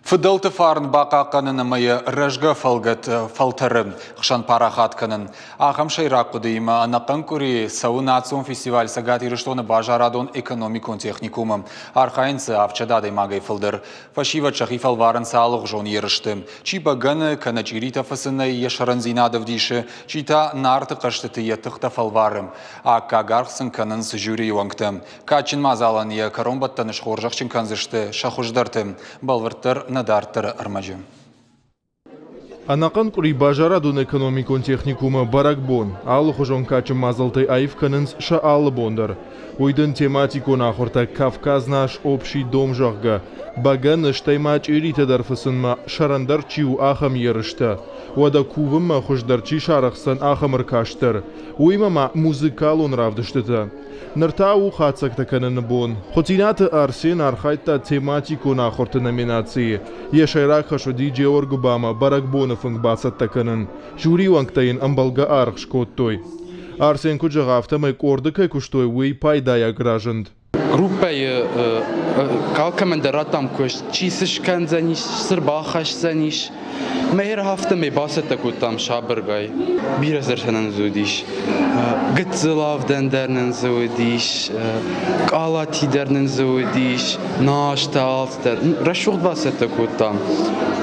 Фыдӕлты фарн бахъахъхъӕнын ӕмӕ йӕ рӕзгӕ фӕлтӕры хсӕн парахат кӕнын. Ахӕм сӕйраг хъуыдыимӕ ӕнӕхъӕн къуыри цӕуы национ фестиваль Цӕгат Ирыстоны базарадон-экономикон техникумы. Архайынц дзы авдсӕдӕ адӕймагӕй фылдӕр. Фӕсивӕд сӕхи фӕлварынц алыгъуызон ерысты. Чи бӕгӕны, кӕнӕ чъиритӕ фыцынӕй йӕ сӕрӕндзинад ӕвдисы, чи та Нарты хъӕзтыты йӕ тыхтӕ фӕлвары. Аккаг аргъ сын кӕнынц жюрийы уӕнгтӕ. Кадджын мадзалӕн йӕ кӕронбӕттӕны схорзӕхджын кӕндзысты сӕ хуыздӕрты, бӕлвырддӕр нӕ дарддӕры ӕрмӕджы. Ӕнӕхъӕн къуыри базарадон-экономикон техникумы бӕрӕгбон. Алыхуызон кадджын мадзӕлттӕй аив кӕнынц сӕ алы бон дӕр. Уый дын тематикон ахуыртӕ «Кавказ наш общий дом», зӕгъгӕ, бӕгӕны, стӕй ма чъиритӕ дӕр фыцынмӕ сӕрӕндӕр чи у, ахӕм ерыстӕ. Уӕдӕ кувынмӕ хуыздӕр чи сарӕхсдзӕн, ахӕм ӕркаст дӕр. Уыимӕ ма музыкалон равдыстытӕ. Ныр та у хатдзӕгтӕ кӕныны бон. Хуытъинаты Арсен архайдта тематикон ахуырты номинацийы. Йӕ сӕйраг хӕс уыди Джеоргуыбамӕ бӕрӕгбоны фынг бацӕттӕ кӕнын. Жюрийы уӕнгтӕ йын ӕмбӕлгӕ аргъ скодтой. Арсен куыд зӕгъы, афтӕмӕй къорды кӕй куыстой, уый пайдайаг разынд. Группӕйы алкӕмӕн дӕр радтам куыст, чи цы скӕндзӕнис, цы рбахӕсдзӕнис. Мӕ афтӕмӕй бацӕттӕ кодтам сабыргай. Бирӕ цыдӕртӕ нын дзы уыдис. Гыццыл авдӕн дӕр нын дзы уыдис, къалати дӕр нын дзы уыдис, настӕ, алцыдӕр. Рӕсугъд бацӕттӕ кодтам.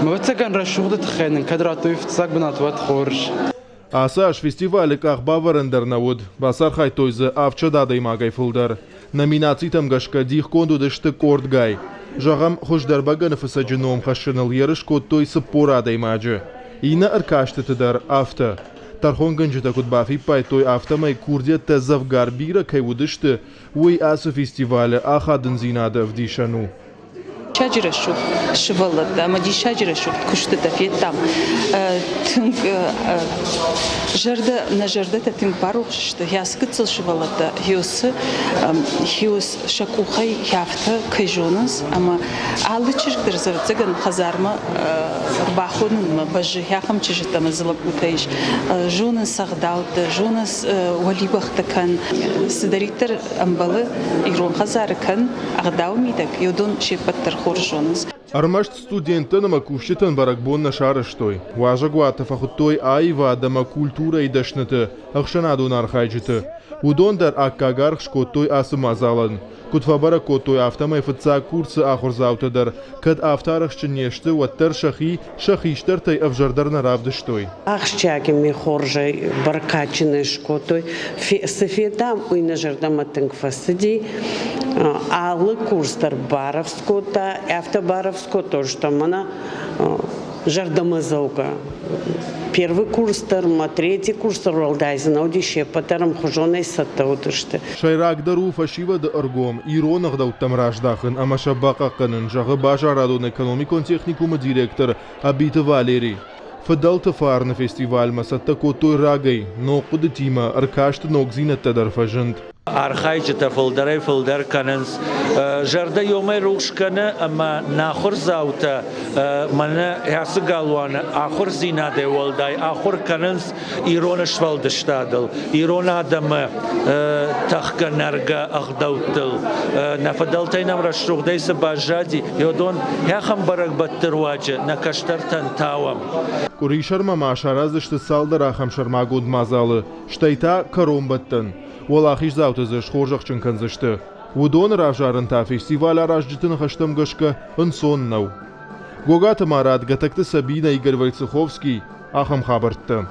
Ӕвӕццӕгӕн, рӕсугъды тыххӕй нын кӕд радтой фыццаг бынат, уӕд хорз. Ацы аз фестивалы къахбавӕрӕн дӕр нӕ уыд. Бацархайдтой дзы 700 адӕймагӕй фылдӕр. Номинацитӕм гӕсгӕ дихгонд уыдысты къордгай. Зӕгъӕм, хуыздӕр бӕгӕныфыцӕджы ном хӕссыныл ерыс кодтой 40 адӕймаджы. Иннӕ ӕркастыты дӕр афтӕ. Тӕрхонгӕнджытӕ куыд бафиппайдтой, афтӕмӕй курдиӕттӕ дзӕвгар бирӕ кӕй уыдысты, уый ацы фестивалы ахадындзинады ӕвдисӕн у. Диссаджы рӕсугъд сывӕллӕттӕ ӕмӕ диссаджы рӕсугъд куыстытӕ федтам. Тынг зӕрдӕ, нӕ зӕрдӕтӕ тынг барухс сты. Ацы гыццыл сывӕллӕттӕ хиусы, хиус сӕ къухӕй афтӕ кӕй зонынц ӕмӕ алы чызг дӕр ӕвӕццӕгӕн хӕдзармӕ ӕрбахонынмӕ бӕззы. Ахӕм чызджытӕ ӕмӕ дзы лӕппутӕ ис. Зонынц ӕгъдӕуттӕ, зонынц уӕлибӕхтӕ кӕн. Цыдӕриддӕр ӕмбӕлы ирон хӕдзары кӕн, ӕгъдауы мидӕг уыдон се ппӕт дӕр хорз зонынц. Ӕрмӕст студенттӕн ӕмӕ кусджытӕн бӕрӕгбон нӕ сарӕзтой. Уазӕгуаты фӕхуыдтой аивад ӕмӕ культурӕйы дӕсныты, ӕхсӕнадон архайджыты. Уыдон дӕр аккаг аргъ скодтой ацы мадзалӕн. Куыд фӕбӕрӕг кодтой, афтӕмӕй фыццаг курсы ахуырдзаутӕ дӕр кӕд афтӕ арӕхстджын не сты, уӕддӕр сӕхи сӕ хистӕртӕй ӕвзӕрдӕр нӕ равдыстой. Ахсджиаг ӕмӕ хорзӕй бӕркадджынӕй скодтой. Цы федтам, уый нӕ зӕрдӕмӕ тынг фӕцыди. Алы курс дӕр барӕвдз кодта, афтӕ барӕвдз кодтой, что мӕнӕ зӕрдӕмӕдзӕугӕ. Первый курс дӕр ма третий курс дӕр уӕлдай дзы нӕ уыди, се ппӕт дӕр ӕмхуызонӕй цӕттӕ уыдысты. Сӕйрагдӕр у фӕсивӕды ӕргом ирон ӕгъдӕуттӕм раздахын ӕмӕ сӕ бахъахъхъӕнын, зӕгъы базарадон-экономикон техникумы директор Ӕбиты Валери. Фыдӕлты фарны фестивальмӕ цӕттӕ кодтой рагӕй, ног хъуыдытимӕ ӕркасты ногдзинӕдтӕ дӕр фӕзынд. Архайджытӕ фылдӕрӕй-фылдӕр кӕнынц. Зӕрдӕ иумӕ рухс кӕны ӕмӕ нӕ ахуырдзаутӕ мӕнӕ ацы галуаны ахуырдзинадӕй уӕлдай ахуыр кӕнынц ирон сфӕлдыстадыл, ирон адӕмы тӕхгӕ-нӕргӕ ӕгъдӕуттыл. Нӕ фыдӕлтӕй нӕм рӕсугъдӕй цы баззади, уыдон ахӕм бӕрӕгбӕтты руаджы нӕ кӕстӕртӕн тауӕм. Къуырисӕрмӕ ма сараздзысты цалдӕр ахӕм сӕрмагонд мадзалы, стӕй та кӕронбӕттӕн. Уӕлахиздзауты дзы схорзӕхджын кӕндзысты. Уыдоны равзарын та фестиваль аразджыты ныхӕстӕм гӕсгӕ ӕнцон нӕу. Гогаты Марат, Гӕтӕгты Сабинӕ, Игорь Войцеховский. Ахӕм хабӕрттӕ.